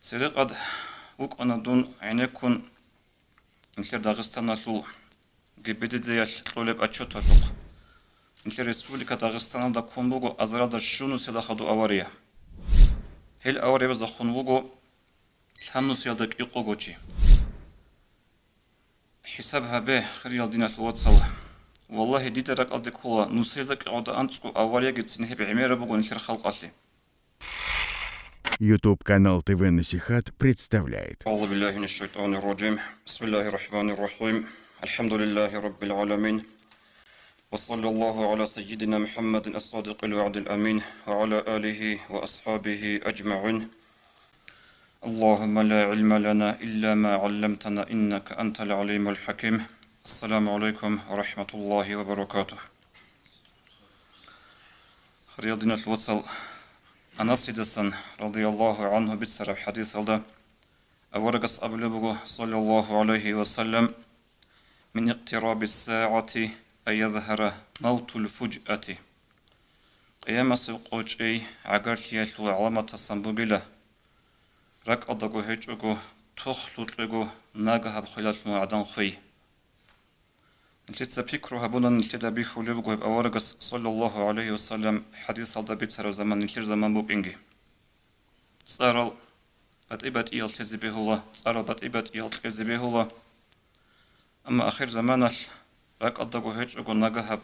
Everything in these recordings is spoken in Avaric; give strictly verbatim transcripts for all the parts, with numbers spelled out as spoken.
Церекъад вукӀана дун гӀенеккун нилъер Дагъистаналъул ГБДД-ялъ кьолеб отчеталъухъ. Нилъер Республика Дагъистаналда ккун буго азаралда щунусиялда хадуб авария. Гьел авариябазда хун вуго лъабнусиялда кӀикъого чи. ХӀисаб гьабе, хириял диналъул вацал. Валлагьи, дида ракӀалде ккола, нусиялда кӀикъоялда анцӀго авариягицин гьеб гӀемераб буго нилъер халкъалъе. YouTube канал ТВ Насихат представляет. أعوذ بالله من الشيطان الرجيم. بسم الله الرحمن الرحيم. الحمد لله رب العالمين. وصلى الله على سيدنا محمد الصادق الوعد الأمين وعلى آله وأصحابه أجمعين. اللهم لا علم لنا إلا ما علمتنا إنك أنت العليم الحكيم. السلام عليكم ورحمة الله وبركاته. Хириял диналъул вацал, Анасидасан, радияллагьу гӀангьу, бицараб хӀадисалда аварагас абулеб буго, саллаллагьу гӀалайгьи ва саллам: «Мин икътирабис сагӀати ан язгьара мавтул фужъати». Къиямасеб къо чӀей гӀагарлъиялъул гӀаламатасан бугила, ракӀалдаго гьечӀого, тохлъукьего нагагьаб хвелалъун гӀадан хвей. Нилъеца пикру гьабуна, нилъеда бихьулеб буго гьеб аварагас, саллаллагьу гӀалайгьи ва саллам, хӀадисалда бицараб заман нилъер заман букӀинги. ЦӀарал батӀи-батӀиял лъезе бегьула, цӀарал батӀи-батӀиял кьезе бегьула. Амма ахир заманалъ ракӀалдаго гьечӀого нагагьаб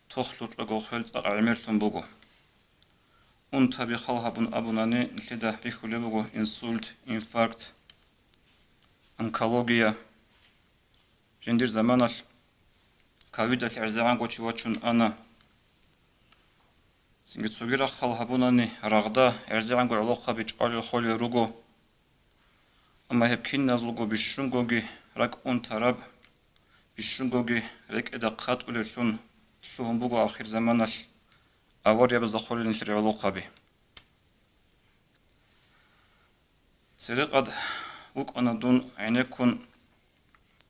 тохлъукьего хвел цӀакъ гӀемерлъун буго. Унтаби хал гьабун абунани, нилъеда бихьулеб буго инсульт, инфаркт, онкология. Жиндир заманалъ ковидалъ гӀерзегӀанго чи вачун ана. Цинги цоги рахъал гьабунани, рагъда гӀерзегӀанго гӀолохъаби чӀвалел холел руго. Амма гьеб киназулго бищунгоги ракӀ унтараб, бищунгоги рекӀеда хъатӀулевлъун лъугьун буго ахир заманалъ авариябазда холел нилъер гӀолохъаби. Церекъад вукӀана дун гӀенеккун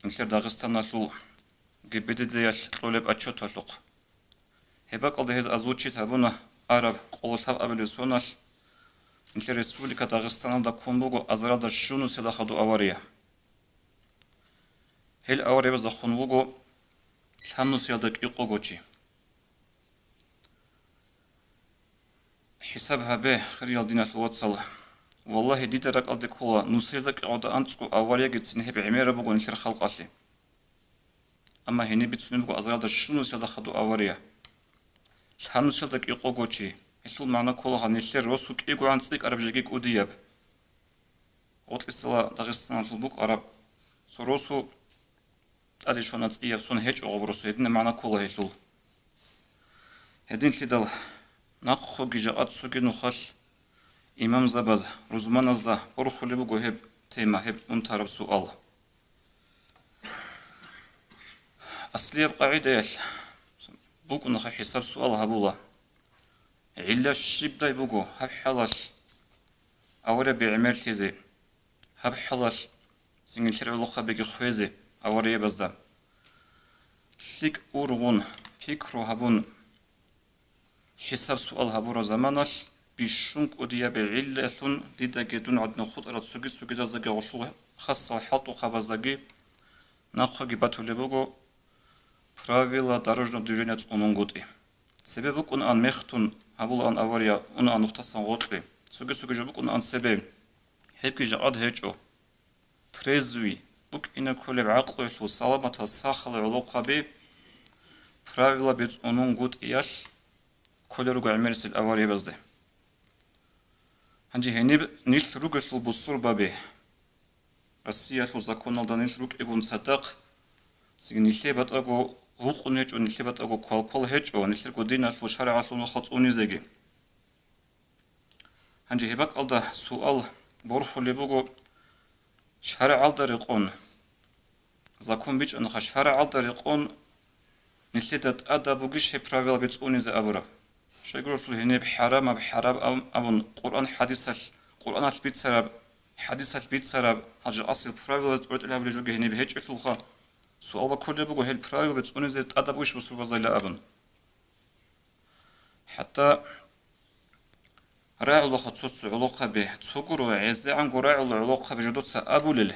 нилъер Дагъистаналъул ГБДД-ялъ кьолеб отчеталъухъ. Гьеб бакӀалда гьез озвучить гьабуна араб къоло лъабабилеб соналъ, нилъер Республика Дагъистаналда ккун буго азаралда щунусиялда хадуб авария. Гьел авариябазда хун вуго лъабнусиялда кӀикъого чи. ХӀисаб гьабе, хириял диналъул вацал. Валлагьи, дида ракӀалде ккола, нусиялда кӀикъоялда анцӀго авариягицин гьеб гӀемераб буго нилъер халкъалъе. Амма гьениб бицунеб буго азаралда щунусиялда хадуб авария. Лъабнусиялда кӀикъого чи. Гьелъул магӀна ккола нилъер росу кӀигогӀан цӀикӀкӀараб жеги кӀудияб. Гъоркьисала Дагъистаналъул букӀараб цо росу тӀаде щвана цӀияб, сон гьечӀо гъоб росу, гьединаб магӀна ккола гьелъул. Гьединлъидал нахъеги жакъа цоги нухалъ имамзабаз, рузманазда борхулеб буго гьеб тема, гьеб унтараб суал. Аслияб къагӀидаялъ букӀунаха хӀисаб-суал гьабула. ГӀилла щибдай буго гьаб хӀалалъ авария бегӀмерлъизе, гьаб хӀалалъ цинги нилъер гӀолохъабиги хвезе авариябазда? ЛъикӀ ургъун, пикру гьабун, хӀисаб-суал гьабураб заманалъ бищун кӀудияб гӀиллалъун дидаги дун гӀадин хутӀарал цоги-цогидаздаги гъолъул хасал хӀалтӀухъабаздаги нахъеги батулеб буго правила дорожного движения цӀунунгутӀи. Цебе букӀунаан мехтун гьабулаан авария, унаан нухтасан гъоркье. Цоги-цоги жо букӀунаан цебе. Гьебги жакъад гьечӀо. Трезвый, букӀина кколеб гӀакълуялъул саламатал сахал гӀолохъаби правилаби цӀунунгутӀиялъ кколел руго гӀемерисел авариябазде. Гьанже гьениб нилъ ругелъул бусурбаби, Россиялъул законалда нилъ рукӀигун цадахъ, цинги нилъее батӀаго гьукъун гьечӀо, нилъее батӀаго квалквал гьечӀо, нилъерго диналъул шаргӀалъул нухал цӀунизеги. Гьанже гьеб бакӀалда суал борхулеб буго, шаргӀалда рекъон, закон бичӀчӀанаха, шаргӀалда рекъон нилъеда тӀадаб бугищ гьеб правилаби цӀунизе абураб? Щайгурелъул гьениб хӀарамаб хӀарам аб-, абун Къуръан хӀадисалъ, Къуръаналъ бицараб, хӀадисалъ бицараб, гьал жакъасил правилазе тӀоритӀулеб гьабулеб жоги гьениб гьечӀелъулха, суал баккулеб буго, гьел правилаби цӀунизе тӀадаб бугищ бусурбабазайила абун. ХӀатта рагӀулаха цо-цо гӀолохъаби, цогуро гӀезегӀанго рагӀула гӀолохъаби жодоца абулел,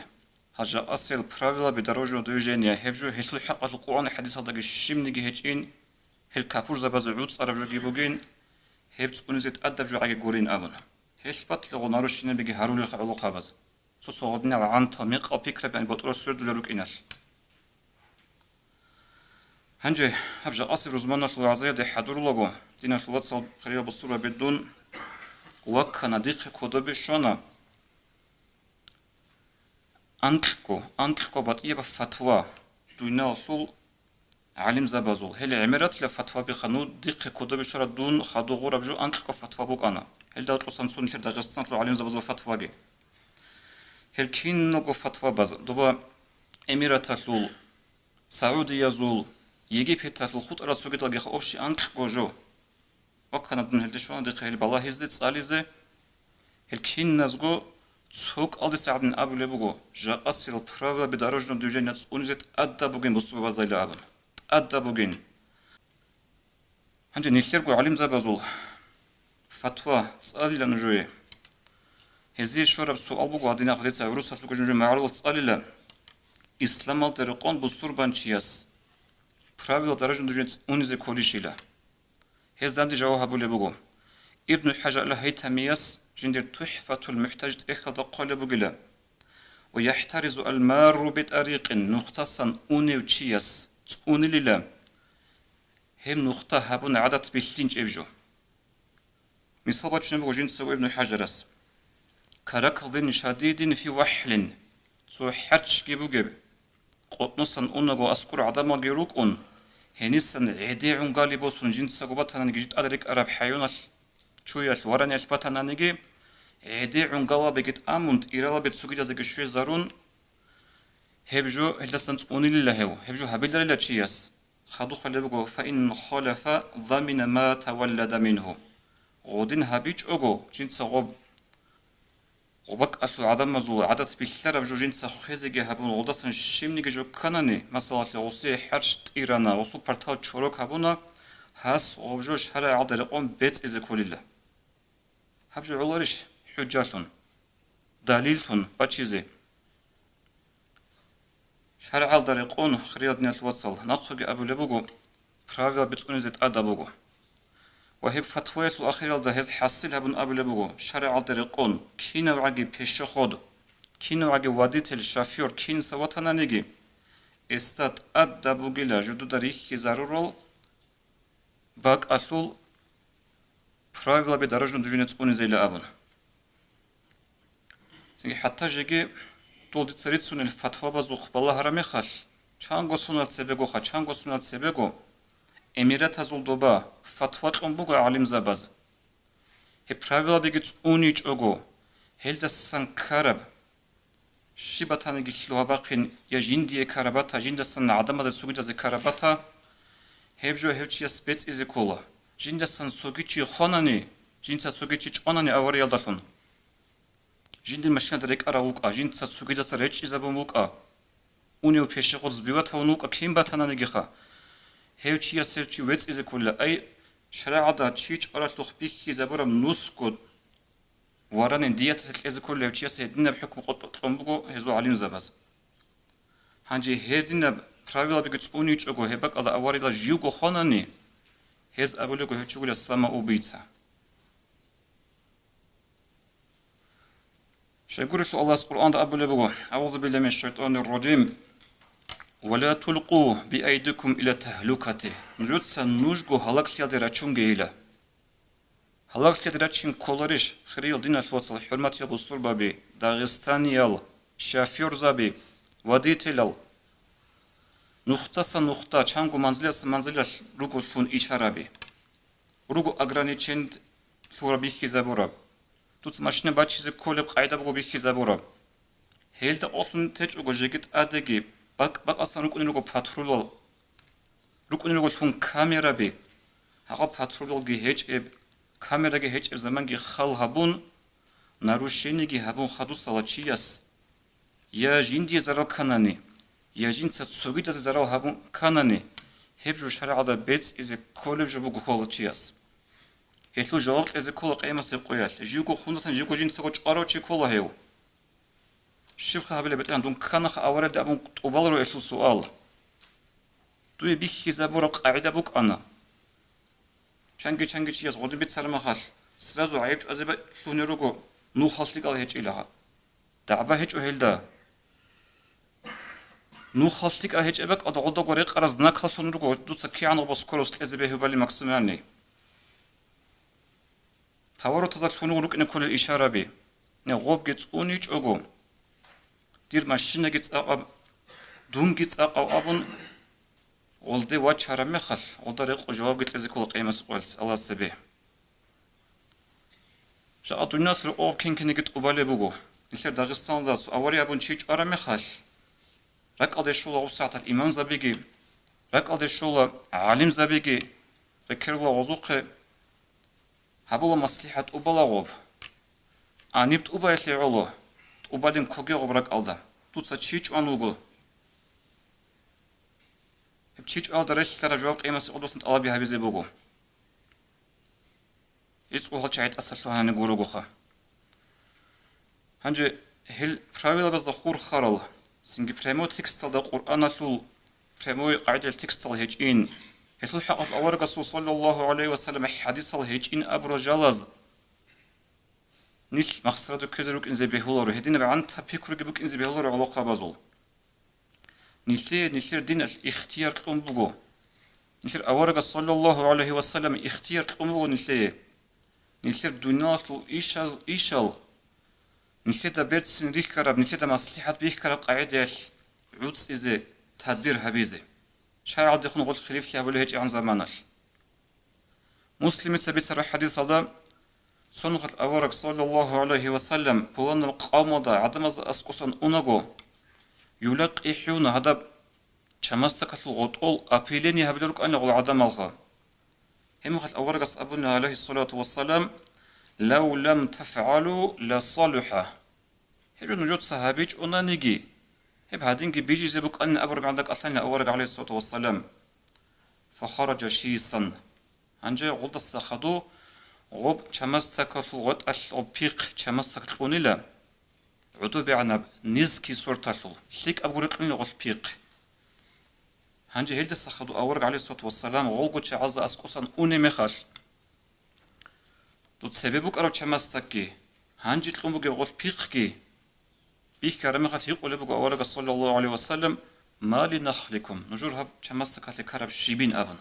гьал жакъасел правилаби дорожного движения, гьеб жо гьелъул хӀакъалъулъ Къуръан хӀадисалдаги щибниги гьечӀин, гьел капурзабазе гӀуцӀараб жоги бугин, гьеб цӀунизе тӀадаб жо гӀаги гурин абун. Гьелъ батлъугъо нарушенабиги гьарулелха гӀолохъабаз. Цо-цо гъодинал гӀантал мекъал пикраби ан ботӀрол свердулел рукӀиналъ. Гьанже гьаб жакъасеб рузманалъул вагӀзаялде хӀадурулаго, диналъул вацал, хириял бусурбаби, дун ваккана, дихъе кодобе щвана анкьго, анкьго батӀияб фатва дуниялалъул гӀалимзабазул. Гьел гӀемератила фатвабиха, ну, дихъе кодобе щвараб дун хадув гъураб жо анкьго фатва букӀана. Гьелда гьоркьосан цо нилъер Дагъистаналъул гӀалимзабазул фатваги. Гьел киналго фатвабаз, доба Эмираталъул, Саудиязул, Египеталъул хутӀарал цогидалгиха общий анкьго жо. Ваккана дун гьелде щвана дихъе гьел балагьизе, цӀализе. Гьел киназго цо кӀалдиса гӀадин абулеб буго, жакъасел правилаби дорожного движения цӀунизе тӀадаб бугин бусурбабазайила абун. ТӀадаб бугин. Гьанже нилъерго гӀалимзабазул фатва цӀалила нужее. Гьезие щвараб суал буго, гьадинахъ дица гӀурусалъ бугеб жо магӀарулас цӀалила: исламалде рекъон бусурбанчияс правила дорожного движения цӀунизе кколищила? Гьез данде жаваб гьабулеб буго. Ибну ХӀажар ал-ХӀайтамияс жиндир ТухӀфатул МухӀтаж тӀехьалда хъвалеб бугила: «Ва яхӀтаризу ал-марру битӀарикъин», нухтасан унев чияс цӀунилила гьеб нухта гьабун гӀадат бихьинчӀеб жо. Мисал бачунеб буго жинцаго Ибну ХӀажарас: «Каракалдин шадидин фи вахӀлин», цо хӀарчги бугеб, къотӀносан унаго аскӀор гӀадамалги рукӀун, гьенисан гӀеде гӀунгали босун жинцаго батананиги, жи тӀад рекӀараб хӀайваналъ, чуялъ, вараниялъ батананиги, гӀеде гӀунгалабиги тӀамун, тӀиралаби цогидазеги щвезарун, гьеб жо гьелдасан цӀунилила гьев, гьеб жо гьабиларила чияс. Хадуб хъвалеб буго: «Фаин халафа замина ма таваллада мингьу». Гъодин гьабичӀого, жинца гъоб, гъоб бакӀалъул гӀадамазул гӀадат бихьараб жо жинца хвезеги гьабун, гъолдасан щибниги жо кканани, масалалъе, гъосие хӀарч тӀирана, гъосул партал чорок гьабуна, гьас гъоб жо шаригӀалда рекъон бецӀизе кколила. Гьаб жо гӀоларищ хӀужжалъун, далиллъун бачизе? ШаргӀалда рекъон, хириял диналъул вацал, нахъеги абулеб буго, правила бицӀунизе тӀадаб буго. Ва гьеб фатваялъул ахиралда гьез хӀасил гьабун абулеб буго, шаргӀалда рекъон, кинавгӀаги пешеход, кинавгӀаги водитель, шофёр, кинса ватананиги, гьесда тӀадаб бугила жудуда рихьизарурал бакӀалъул правилаби дорожного движения цӀунизейила абун. Цинги хӀатта жеги дол дица рицунел фатвабазухъ балагьараб мехалъ, чанго сонал цебегоха, чанго сонал цебего эмиратазул доба фатва кьун буго гӀалимзабаз. Гьеб правилабиги цӀуничӀого, гьелдасан ккараб, щиб батаниги лъугьа-бахъин, я жиндие ккараб бата, жиндасан гӀадамазе цогидазе ккараб бата, гьеб жо гьев чияс бецӀизе ккола. Жиндасан цоги чи хванани, жинца цоги чи чӀванани авариялдалъун, жиндир машинада рекӀарав вукӀа, жинца цогидаса речӀчӀизабун вукӀа, унев пешеход сбивать гьавун вукӀа кин батананигиха, гьев чияс гьев чи вецӀизе ккола. Ай, шаригӀаталда чи чӀваралъухъ бихьизабураб нусго варанин дияталъе кьезе кколев чиясе гьединаб хӀукму къотӀ-, кьун буго гьезул гӀалимзабаз. Гьанже гьединаб правилабиги цӀуничӀого гьеб бакӀалда аварила живго хванани, гьез абулего гьев чи вугила самоубийца. Щайгурелъул Аллагьас Къуръанда абулеб буго: «АгӀузу биллагьи минаш шайтӀанир ражим. Ва ла тулкъу биайдикум иля тагьлукати». Нужеца нужго гьалаглъиялде рачунгейила. Гьалаглъиялде рачин кколарищ, хириял диналъул вацал, хӀурматиял бусурбаби, дагъистаниял, шофёрзаби, водителял? Нухтасан нухта, чанго манзиласан манзилалъ руго лъун ишараби. Руго ограничен лъураб бихьизабураб. Дуца машина бачизе кколеб къайда буго бихьизабураб. Гьелда къолъун течӀого жеги тӀадеги, бакӀ-бакӀасан рукӀунел руго патрулал, рукӀунел руго лъун камераби. Гьагъаб патрулалги гьечӀеб, камераги гьечӀеб заманги хал гьабун, нарушениеги гьабун хадусала чияс, я жиндие зарал кканани, я жинца цогидазе зарал гьабун кканани, гьеб жо шаригӀалда бецӀизе кколеб жо буго ккола чияс. Гьелъул жаваб кьезе ккола къиямасеб къоялъ. Живго хундасан живго жинцаго чӀварав чи ккола гьев. Щибха гьабила, БетӀергьан, дун кканаха аварагде абун тӀубаларо гьелъул суал. Дуе бихьизабураб къагӀида букӀана. Чанги-чанги чияс гъодин бицараб махалъ, сразу гӀайиб чӀвазе лъугьунел руго, нухалъ лъикӀал гьечӀила гьаб. ДагӀба гьечӀо гьелда. Нухалъ лъикӀал гьечӀеб бакӀалда гъодаго рекъараб знакалъун руго, дуца кигӀан гъоба скорость кьезе бегьулебали максимальный. Поворотазда лъун рукӀине кколел ишараби. Не гъобги цӀуничӀого, дир машинаги цӀакъаб, дунги цӀакъав абун, гъолде вачараб мехалъ, гъолда рекъо жавабги кьезе ккола къиямасеб къоялъ Аллагьас цебе. Жакъа дуниялалъ рокъов кин-кинеги тӀубалеб буго. Нилъер Дагъистаналда авария абун чи чӀвараб мехалъ, ракӀалде щола гъусахӀаталъ имамзабиги, ракӀалде щола гӀалимзабиги, рекерла гъозухъе гьабула маслихӀат тӀубалагъуб. Гьаниб тӀубаялъе гӀоло, тӀубалин ккогегъуб ракӀалда, дуца чи чӀван вуго. Гьеб чи чӀвалда релълъараб жаваб къиямасеб къоялъ тӀалабги гьабизе буго. ГӀицӀго гьал чагӀи тӀаса лъугьанани гурогоха. Гьанже гьел правилабазда хурхарал, цинги прямой тексталда Къуръаналъул прямой къагӀидал текстал гьечӀин, гьелъул хӀакъалъ аварагасул саллаллагьу гӀалайгьи ва саллам хӀадисал гьечӀин абурал жалаз нилъ махсараду ккезе рукӀинзе бегьуларо, гьединаб гӀантаб пикруги букӀинзе бегьуларо гӀолохъабазул. Нилъее нилъер диналъ ихтияр кьун буго. Нилъер аварагас, саллаллагьу гӀалайгьи ва саллам, ихтияр кьун буго нилъее. Нилъер дуниялалъул ишаз-, ишал, нилъеда берцин рихьараб, нилъеда маслихӀат бихьараб къагӀидаялъ гӀуцӀизе, тадбир гьабизе. ШаргӀалдехун гъолъ хилифлъи гьабулеб гьечӀегӀан заманалъ. Муслимица бицараб хӀадисалда, цо нухалъ авараг, саллаллагьу гӀалайгьи ва саллам, пуланаб къавмалда гӀадамаз аскӀосан унаго, юла къихӀуна гьадаб чамасдакалъул гъотӀол опыление гьабилел рукӀана гъол гӀадамалха. Гьеб мехалъ аварагас абуна, гӀалайгьиссалату вассалам: «Лав лам тафгӀалу, ла салуха». Гьеб жо нужеца гьабичӀонаниги, гьеб гьадинги бижизе букӀанин абураб гӀадакӀалъанила авараг, гӀалайгьиссалату вассалам. Фахараджа шийсан. Гьанже гъолдаса хаду гъоб чамасдакалъул гъотӀалъ гъоб пихъ чамасдак кьунила, гӀодобегӀанаб низкий сорталъул, лъикӀаб гури кьунила гъолъ пихъ. Гьанже гьелдаса хаду авараг, гӀалайгьиссалату вассалам, гъолго чагӀазда аскӀосан унеб мехалъ, дуца цебе букӀараб чамасдакги, гьанже кьун бугеб гъолъ пихъги бихьараб мехалъ гьикъулеб буго аварагас, саллаллагьу гӀалайгьи ва саллам: «Ма ли нахликум, нужер гьаб чамасдакалъе ккараб щибин?» – абун.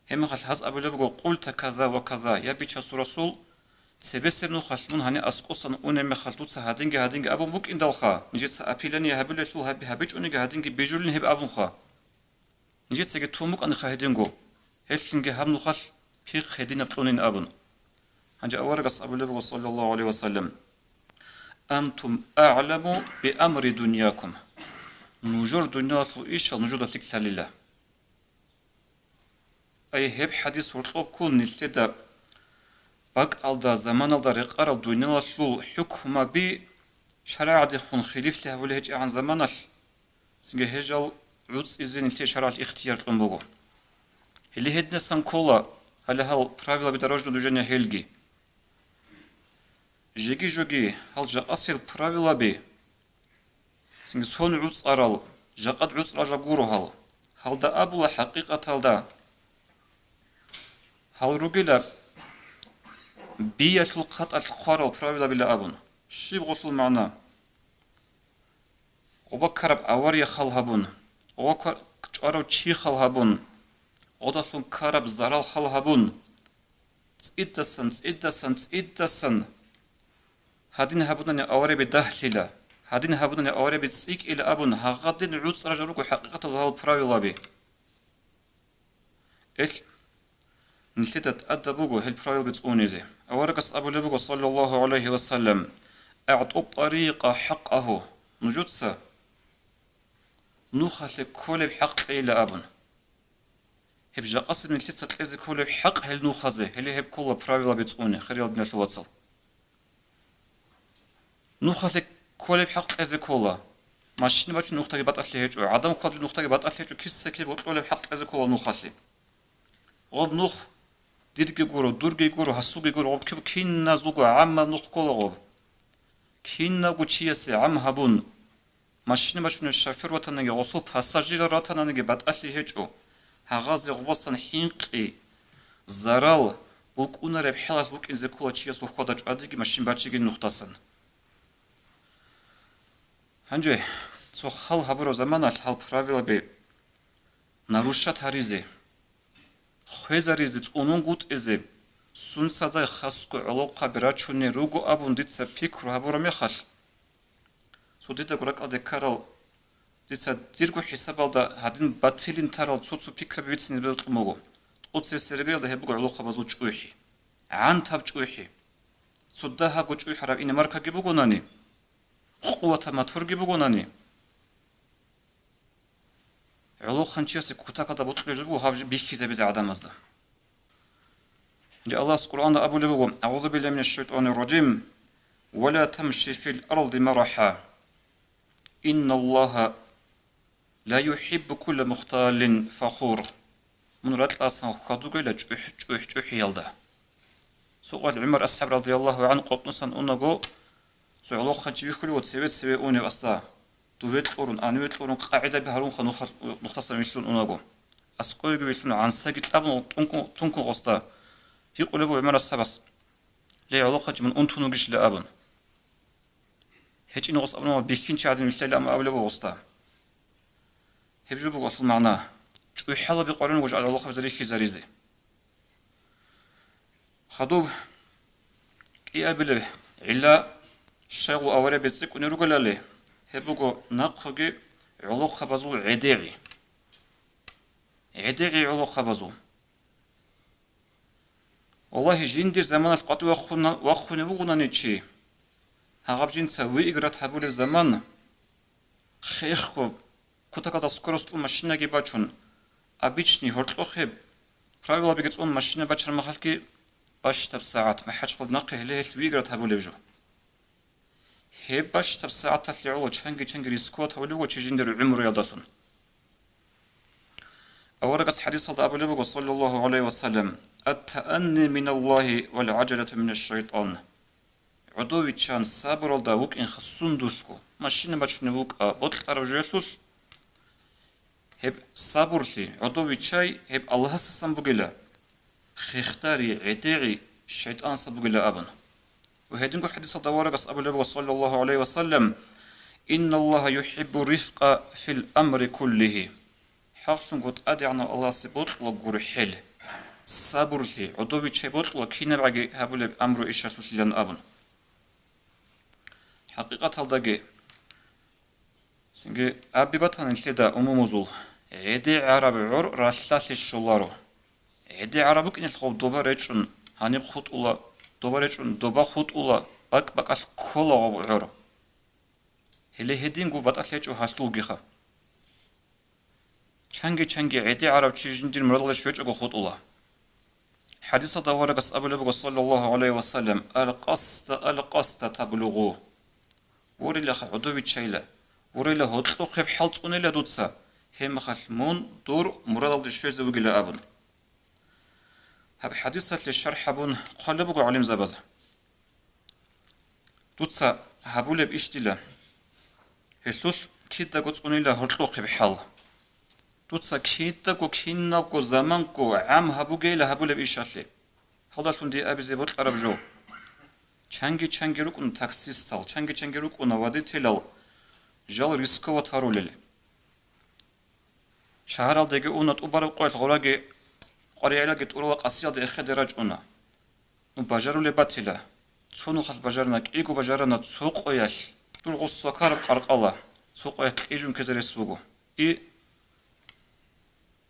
Гьеб мехалъ гьаз абулеб буго: «Къулта каза ва каза, я Бичасул Расул, цебесеб нухалъ мун гьаниб аскӀосан унеб мехалъ дуца гьадинги-гьадинги абун букӀиндалха, нижеца опыление гьабулелъул гьаб-, гьабичӀониги гьадинги бижулин гьеб абунха. Нижецаги тун букӀаниха гьединго, гьелъинги гьаб нухалъ пихъ гьединаб кьунин», – абун. Гьанже аварагас абулеб буго, саллаллагьу гӀалайгьи ва саллам: «Антум агӀламу би амри дуньякум». Нужер дуниялалъул ишал нужеда лъикӀлъалила. Ай, гьеб хӀадис гьоркьоб ккун нилъеда бакӀалда, заманалда рекъарал дуниялалъул хӀукмаби шаригӀатдехун хилифлъи гьабулеб гьечӀегӀан заманалъ, цинги гьел жал гӀуцӀизе нилъее шаргӀалъ ихтияр кьун буго. Гьеле гьединасан ккола гьале гьал правилаби дорожного движения гьелги. Жеги-жоги гьал жакъасел правилаби, цинги сон гӀуцӀарал, жакъад гӀуцӀрал жал гуро гьал. Гьалда абула хӀакъикъаталда гьал ругила биялъул хъатӀалъ хъварал правилабила абун. Щиб гъолъул магӀна? Гъоба ккараб авария хал гьабун, гъоба ккар-, чӀварав чи хал гьабун, гъодалъун ккараб зарал хал гьабун, цӀидасан, цӀидасан, цӀидасан гьадин гьабунани аварияб дагьлъила, гьадин гьабунани аварияб цӀикӀкӀила абун, гьагъадин гӀуцӀрал жал руго хӀакъикъаталда гьал правилаби. Ил нилъеда тӀадаб буго гьел правилаби цӀунизе. Аварагас абулеб буго, саллаллагьу гӀалайгьи ва саллам: «АгӀту ттарикъа хӀакъагьу», нужеца нухалъе кколеб хӀакъ кьейила абун. Гьеб жакъасеб нилъеца кьезе кколеб хӀакъ гьел нухазе, гьеле гьеб ккола правилаби цӀуне, хириял диналъул вацал. Нухалъе кколеб хӀакъ кьезе ккола. Машина бачун нухдаги батӀалъи гьечӀо, гӀадан хьвадлъи нухдаги батӀалъи гьечӀо, киса-киб кьолеб хӀакъ кьезе ккола нухалъе. Гъоб нух Дирги гуро, дурги гуро, гьасулги гуро, гъоб киб-, киназулго гӀаммаб нух ккола гъоб. Кинавго чиясе гӀам гьабун, машина бачунев шофер ватанаги, гъосул пассажирал ратанаги батӀалъи гьечӀо, гьагъазе гъобасан хӀинкъи, зарал, букӀунареб хӀалалъ букӀинзе ккола чиясул хьвада-чӀвадиги машин бачиги нухдасан. Гьанже цо хал гьабураб заманалъ гьал правилаби нарушат гьаризе, хвезаризе, цӀунунгутӀизе, сунцадай хасго гӀолохъаби рачунел руго абун дица пикру гьабураб мехалъ, цо дидаго ракӀалде ккарал, дица дирго хӀисабалда гьадин батилин тарал цо-цо пикраби бицине бокьун буго. ТӀоцебесеб регелалда гьеб буго гӀолохъабазул чӀухӀи, гӀантаб чӀухӀи. Цо дагьабго чӀухӀараб иномаркаги бугонани, къуватаб моторги бугонани, гӀолохъанчиясе кутакалда бокьулеб жо буго гьаб жо бихьизабизе гӀадамазда. Гьанже Аллагьас Къуръанда абулеб буго: «АгӀузу биллагьи минаш шайтӀанир ражим. Ва ла тамши фил арди марахӀа. Инналлагьа ла юхӀиббу кулла мухталин фахур». Мун ракьалдасан хьвадугейила чӀухӀ-, чӀухӀ-, чӀухӀиялда. Цо къоялъ ГӀумар асхӀаб радияллагьу гӀанхӀу къотӀносан унаго, цо гӀолохъанчи вихьулев цеве-цеве унев асда. Дуве кьурун, гьаниве кьурун, къагӀидаби гьарунха нуха-, нухдасан вилълъун унаго. АскӀовеги вилълъун, гӀансаги кьабун тункун, тункун гъосда. Гьикъулеб буго ГӀумар асхӀабас: «Ле, гӀолохъанчи, мун унтун вугищила?» абун. ГьечӀин гъос абуна, бихьинчи гӀадин вилълъайилан абулеб буго гъосда. Гьеб жо буго асул магӀна. ЧӀухӀалаби къваригӀун гъожал гӀолохъабизе рихьизаризе. Хадуб кӀиабилеб гӀилла щайгу авария бецӀикӀунел ругелали, гьеб буго нахъеги гӀолохъабазул гӀедегӀи. ГӀедегӀи гӀолохъабазул. Валлагьи, жиндир заманалъ къватӀив вахъуна-, вахъунев вугонани чи, гьагъаб жинца выиграть гьабулеб заман, хехго, кутакалда скоростьлъун машинаги бачун, обычный гьоркьохъеб правилабиги цӀун машина бачараб мехалъги, бащдаб сагӀат МахӀачхъалда нахъе гьеле гьелъ выиграть гьабулеб жо. Гьеб бащдаб сагӀаталъе гӀоло чанги-чанги рисковать гьавулев вуго чи жиндир гӀумруялдалъун. Аварагас хӀадисалда абулеб буго, саллаллагьу гӀалайгьи ва саллам: «Ат-таанни миналлагьи вал гӀажалату минаш шайтӀан». ГӀодовиччан сабуралда вукӀинха сундулъго, машина бачунев вукӀа бокьараб жоялъулъ, гьеб сабурлъи, гӀодовиччай гьеб Аллагьасдасан бугила, хехдари, гӀедегӀи шайтӀанасда бугила абун. Ва гьединго хӀадисалда аварагас абулеб буго, саллаллагьу гӀалайгьи ва саллам: «Инналлагьа юхӀиббу рифкъа фил амри куллигьи». ХӀакълъунго ТӀадегӀанав Аллагьасе бокьула гурхӀел, сабурлъи, гӀодовиччай бокьула кинабгӀаги гьабулеб амру ишалъулъилан абун. ХӀакъикъаталдаги, цинги абизе батани нилъеда умумузул, гӀедегӀараб гӀор ралъдалъе щоларо. ГӀедегӀараб букӀиналъ гъоб доба речӀчӀун гьаниб хутӀула, доба речӀчӀун доба хутӀула, бакӀ-бакӀалъ ккола гъоб гӀор. Гьеле гьединго батӀалъи гьечӀо гьалъулгиха. Чанги-чанги гӀедегӀарав чи жиндир мурадалде щвечӀого хутӀула. ХӀадисалда аварагас абулеб буго, саллаллагьу гӀалайгьи ва саллам: «Ал-къасда, ал-къасда таблугъу». Ворилаха, гӀодовиччайила, ворила, гьоркьохъеб хӀал цӀунила дуца, гьебмехалъ мун дур мурадалде щвезе вугила абун. Гьаб хӀадисалъе шархӀ гьабун хъвалеб буго гӀалимзабаз. Дуца гьабулеб иш дила. Гьелъулъ кидаго цӀунила гьоркьохъеб хӀал. Дуца кидаго, кинабго заманго гӀам гьабугейила гьабулеб ишалъе. Гьалдалъун дие абизе бокьараб жо. Чанги-чанги рукӀуна таксистал, чанги-чанги рукӀуна водителал жал рисковать гьарулел. Шагьаралдеги уна, тӀубараб къоялъ гъораги къваригӀелаги тӀурала къасиялда эхеде рачӀуна. Ну, бажарулеб батила. Цо нухалъ бажарана, кӀиго бажарана, цо къоялъ. Дур гъос свакараб къаркъала, цо къоялъ кьижун ккезе рес буго. И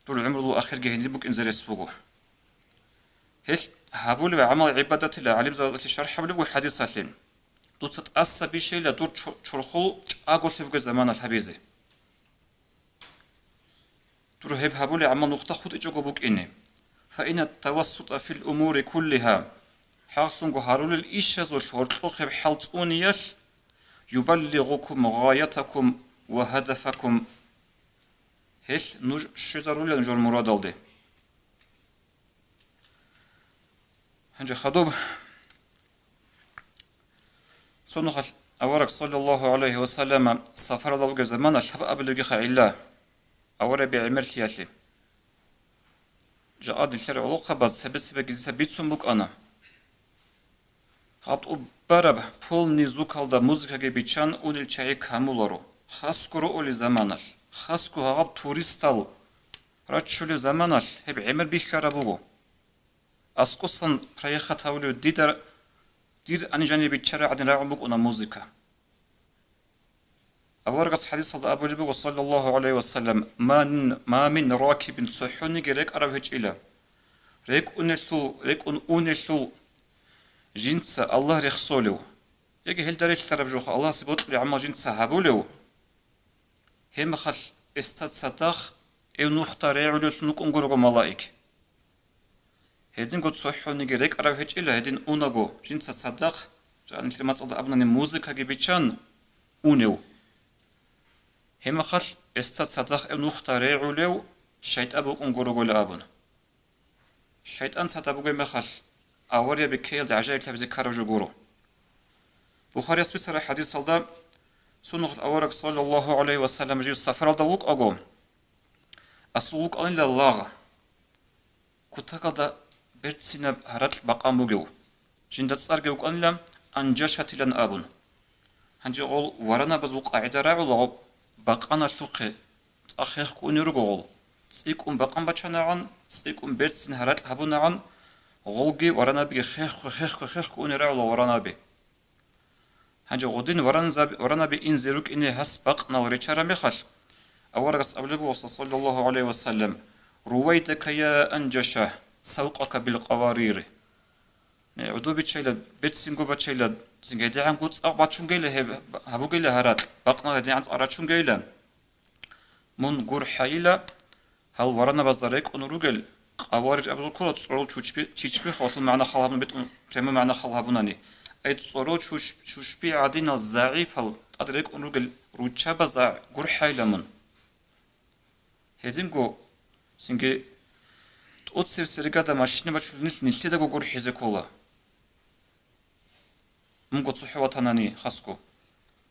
дур гӀумрулул ахирги гьениб букӀинзе рес буго. Гьелъ гьабулеб гӀамал-гӀибадатила гӀалимзабазалъе шархӀ гьабулеб буго хӀадисалъе. Дуца тӀаса бищейила дур чо-, чорхол чӀаголъи бугеб заманалъ гьабизе. Дур гьеб гьабулеб гӀамал нухда хутӀичӀого букӀине. Фаинат тавассута фил умури куллиха. ХӀакълъунго гьарулел ишазулъ гьоркьохъеб хӀал цӀуниялъ, юбаллигъукум гъаятакум ва гьадафакум. Гьелъ нуж щвезарулел жур мурадалде. Гьанже хадуб цо нухалъ авараг, саллаллагьу гӀалайгьи ва саллама, сафаралда вугеб замана лъабабилебгиха гӀилла, аварагби гӀемерлъиялъе. Жакъа нилъер гӀолохъабаз цебе-цебеги дица бицун букӀана. Гьаб тӀубараб полный звукалда музыкаги биччан унел чагӀи камуларо, хасго роъулел заманалъ, хасго гьаб туристал раччулел заманалъ гьеб гӀемер бихьараб буго. Аскосан проехать гьавулев дида, дир ани жаниб биччараб гӀадин рагӀун букӀуна музыка. Аварагас хадисалда абулеб буго, саллаллагьу гӀалайгьи ва саллам: «Ма мин, ма мин ракибин», цохӀониги рекӀарав гьечӀила, рекӀунелъул, рекӀун унелъул жинца Аллагь рехсолев, яги гьелда релълъараб жо Аллагьасе бокьулеб гӀамал жинца гьабулев, гьеб мехалъ гьесда цадахъ гьев нухда регӀулевлъун вукӀун гурого малаик. Гьединго цохӀониги рекӀарав гьечӀила гьедин унаго жинца цадахъ, жанилъер мацӀалда абунани, музыкаги биччан унев. Гьеб мехалъ гьесда цадахъ гьев нухда регӀулев шайтӀан букӀун гурогойила абун. ШайтӀан цадахъ бугеб мехалъ, аварияби ккеялда гӀажаиблъабизе ккараб жо гуро. Бухарияс бицараб хадисалда, цо нухалъ авараг, саллаллагьу гӀалайгьи ва саллам, жив сафаралда вукӀаго, асул вукӀанила лагъ. Кутакалда берцинаб гьаракь бакъан бугев, жинда цӀарги вукӀанила Анжашатилан абун. Гьанже гъол варанабазул къагӀида рагӀула, гъоб бакъаналъухъе цӀакъ хехго унел руго гъол. ЦӀикӀкӀун бакъан бачанагӀан, цӀикӀкӀун берцин гьаракь гьабунагӀан, гъолги варанабиги хехго, хехго, хехго унел рагӀула варанаби. Гьанже гъодин варанзаби-, варанаби инзе рукӀине гьас бакънал ричараб мехалъ, аварагас абулеб буго, саллаллагьу гӀалайгьи ва саллам: «Рувайдака я Анжаша, савкъака бил къаварир». Не, гӀодобичайила, берцинго бачайила, цинги гьедигӀанго цӀакъ бачунгейила гьеб, гьабугейила гьаракь, бакънал гьедигӀан цӀакъ рачунгейила. Мун гурхӀайила, гьал варанабазда рекӀун ругел, къаварир абулеб ккола цӀорол чучби-, чичби, хвалъул магӀна хал гьабун битӀун, прямой магӀна хал гьабунани. Ай цӀорол чуч-, чучби гӀадинал загӀипал тӀад рекӀун ругел руччабазда гурхӀайила мун. Гьединго цинги тӀоцебесеб ригада машина бачулел нилъ-, нилъедаго гурхӀизе ккола. Мунго цохӀо ватанани хасго,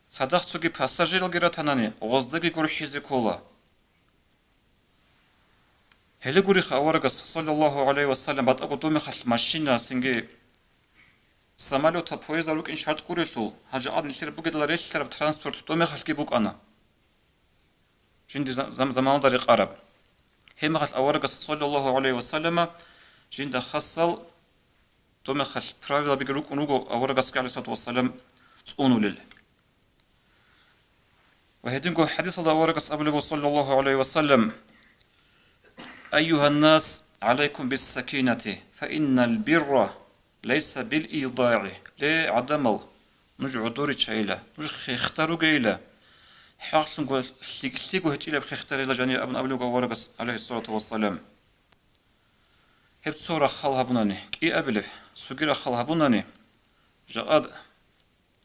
цадахъ цоги пассажиралги ратанани, гъоздаги гурхӀизе ккола. Гьеле гуриха аварагас, саллаллагьу гӀалайгьи ва саллам, батӀаго доб мехалъ машина, цинги самолётал, поездал рукӀин шартӀ гурелъул, гьанже гьаб нилъер бугедал релълъараб транспорт доб мехалъги букӀана. Жинди зам-, зам-, заманалда рекъараб. Гьеб мехалъ аварагас, саллаллагьу гӀалайгьи ва саллама, жинда хасал доб мехалъ правилабиги рукӀун руго аварагасги, гӀалайгьиссалату вассалам, цӀунулел. Ва гьединго хадисалда аварагас абулеб буго, саллаллагьу гӀалайгьи ва саллам: «Айюгьаннас, гӀалайкум биссакинати, фа иннал бирра лайса бил идагӀи». Ле, гӀадамал, нуж гӀодоричайила, нуж хехда ругейила, хӀакълъунго лъикӀлъиго гьечӀилаб хехдарила жанив абун абулеб буго аварагас, гӀалайгьиссалату вассалам. Гьеб цо рахъал гьабунани, кӀиабилеб, цоги рахъал гьабунани, жакъад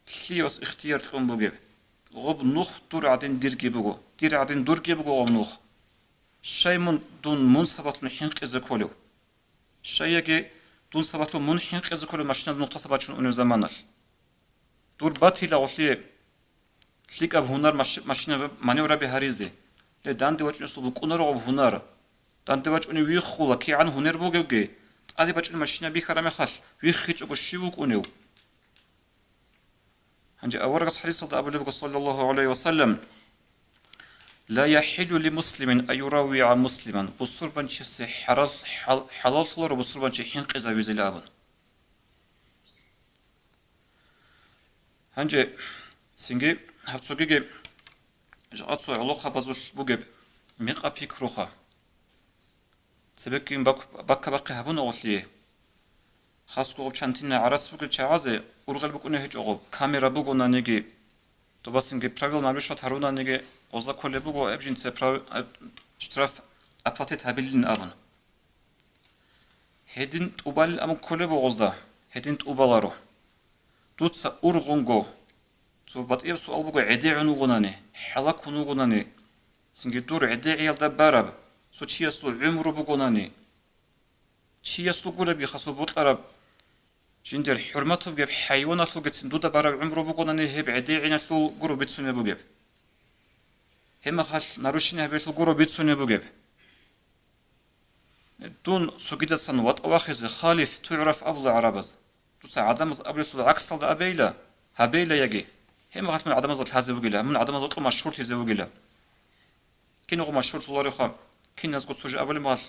лъиялъ ихтияр кьун бугеб. Гъоб нух дур гӀадин дирги буго, дир гӀадин дурги буго гъоб нух. Щай мун дун мун сабаблъун хӀинкъизе кколев? Щай яги дун сабаблъун мун хӀинкъизе кколев машинада нухда бачун унев заманалъ? Дур батила гъолъие лъикӀаб гьунар, маш-, машина маневраби гьаризе. Ле, данде вачӀунесул букӀунаро гъоб гьунар. Данде вачӀунев виххула, кигӀан гьунер бугевги, тӀаде бачӀун машина бихьараб мехалъ виххичӀого щив вукӀунев? Гьанже аварагас хадисалда абулеб буго, саллаллагьу гӀалайгьи ва саллам: «Ла яхӀиллу ли муслимин ан юраввигӀа муслиман», бусурбанчиясе хӀарал-, хӀал-, хӀалаллъуларо бусурбанчи хӀинкъизавизила абун. Гьанже цинги гьаб цогиги жакъа цо гӀолохъабазулъ бугеб мекъаб пикруха. Цебеккин бак-, бакка-бахъи гьабуна гъолъие. Хасго гъоб чантина гӀарац бугел чагӀазе ургъел букӀунеб гьечӀо гъоб, камера бугонаниги, добасинги правил нарушать гьарунаниги, гъозда кколеб буго гьеб жинца прав-, гьеб штраф оплатить гьабилин абун. Гьедин тӀубалин абун кколеб буго гъозда, гьедин тӀубаларо. Дуца ургъунго, цо батӀияб суал буго, гӀедегӀун вугонани, хӀалакун вугонани, цинги дур гӀедегӀиялда бараб, цо чиясул гӀумру бугонани, чиясул гуребги хасул бокьараб Жиндир хӀурмат бугеб хӀайваналъулгицин дуда бараб гӀумру бугонани, гьеб гӀедегӀиналъул гуро бицунеб бугеб. Гьеб мехалъ нарушение гьабиялъул гуро бицунеб бугеб. Дун цогидасан ватӀа вахизе халиф тугӀраф абула гӀарабаз. Дуца гӀадамаз абулелъул гӀаксалда абейла, гьабейла яги. Гьеб мехалъ мун гӀадамазда лъазе вугила, мун гӀадамазда кьо машгьурлъизе вугила. Киного машгьурлъулареха, киназго цо жо абулеб мехалъ,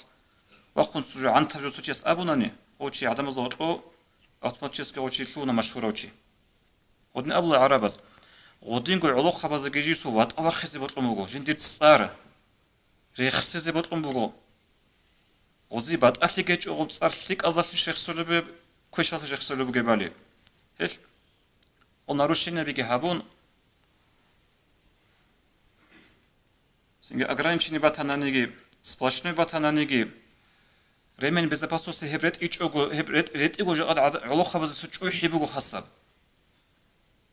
вахъун цо жо гӀантаб жо цо чияс абунани, гъов чи гӀадамазда гъоркьо автоматически гъов чи лъугьуна машгьурав чи. Гъодин абула гӀарабаз, гъодинго гӀолохъабазеги жису ватӀа вахизе бокьун буго, жиндир цӀар рехсезе бокьун буго. Гъози батӀалъи гьечӀо гъоб цӀар лъикӀалдалъищ рехсолеб, квешалъищ рехсолеб бугебали. Гьелъ гъо нарушениябиги гьабун, цинги ограничение батананиги, сплошной батананиги, ремень безопасности гьеб ретӀичӀого, гьеб ретӀ-, ретӀиго жакъа гӀад-, гӀолохъабазда цо чӀухӀи буго хасаб.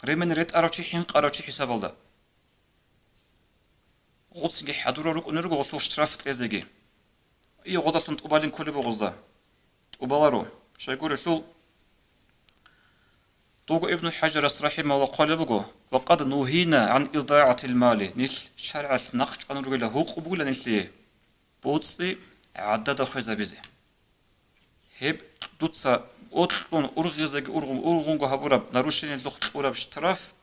Ремень ретӀарав чи хӀинкъарав чи хӀисабалда. Гъоцинги хӀадурал рукӀунел руго гъолъул штраф кьезеги. И гъодалъун тӀубалин кколеб бугъузда. ТӀубаларо. Щайгурелъул, дого Ибну ХӀажарас рахӀимагьуллагь хъвалеб буго: «Ва къад нугьина гӀан идагӀатил мали», нилъ шаргӀалъ нахъчӀван ругела, гьукъу бугила нилъее боцӀи гӀадада хвезабизе. Гьеб дуца бокьун ургъизеги ургъун, ургъунго гьабураб нарушениялъухъ кьураб штраф,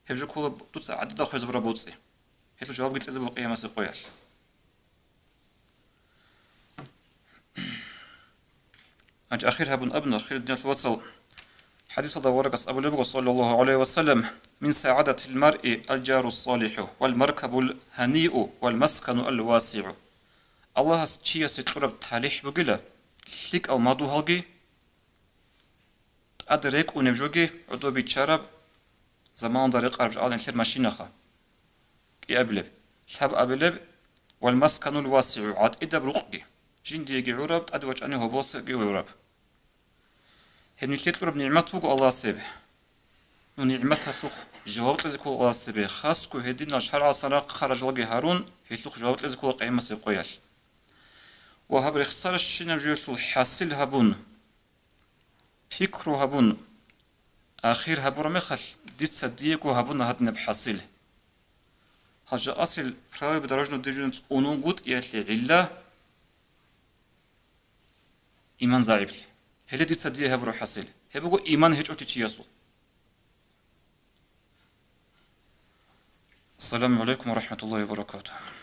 гьеб жо ккола дуца гӀадада хвезабураб боцӀи. Гьелъул жавабги кьезе буго къиямасеб къоялъ. Гьанже ахир гьабун абуна, хирал диналъул вацал, хӀадисалда аварагас абулеб буго, саллаллагьу гӀалайгьи ва саллам: «Мин сагӀадатил маръи алжарус салихӀу, вал маркабул гьаниу, вал масканул васигӀу». Аллагьас чиясе кьураб талихӀ бугила лъикӀал мадугьалги, тӀад рекӀунеб жоги, гӀодобиччараб, заманалда рекъараб жо гьале нилъер машинаха. КӀиабилеб, лъабабилеб, вал масканул васигӀу, гӀатӀидаб рукъги, жиндиеги гӀураб, тӀаде вачӀани гьоболсаги гӀураб. Гьеб нилъее кьураб нигӀмат буго Аллагьасеб. Ну нигӀматалъухъ жаваб кьезе ккола Аллагьасебе, хасго гьединал шаргӀалъан рахъарал жалги гьарун, гьелъухъ жаваб кьезе ккола къиямасеб къоялъ. Ва гьаб рехсаращинаб жоялъул хӀасил гьабун, пикру гьабун, ахир гьабураб мехалъ, дица диего гьабуна гьадинаб хӀасил. Гьал жакъасел правила дорожного движения цӀунулгутӀиялъе гӀилла иман загӀиплъи. Гьеле дица дие гьабураб хӀасил. Гьеб буго иман гьечӀолъи чиясул. Ассаламу гӀалайкум ва рахӀматуллагьи ва баракатугь.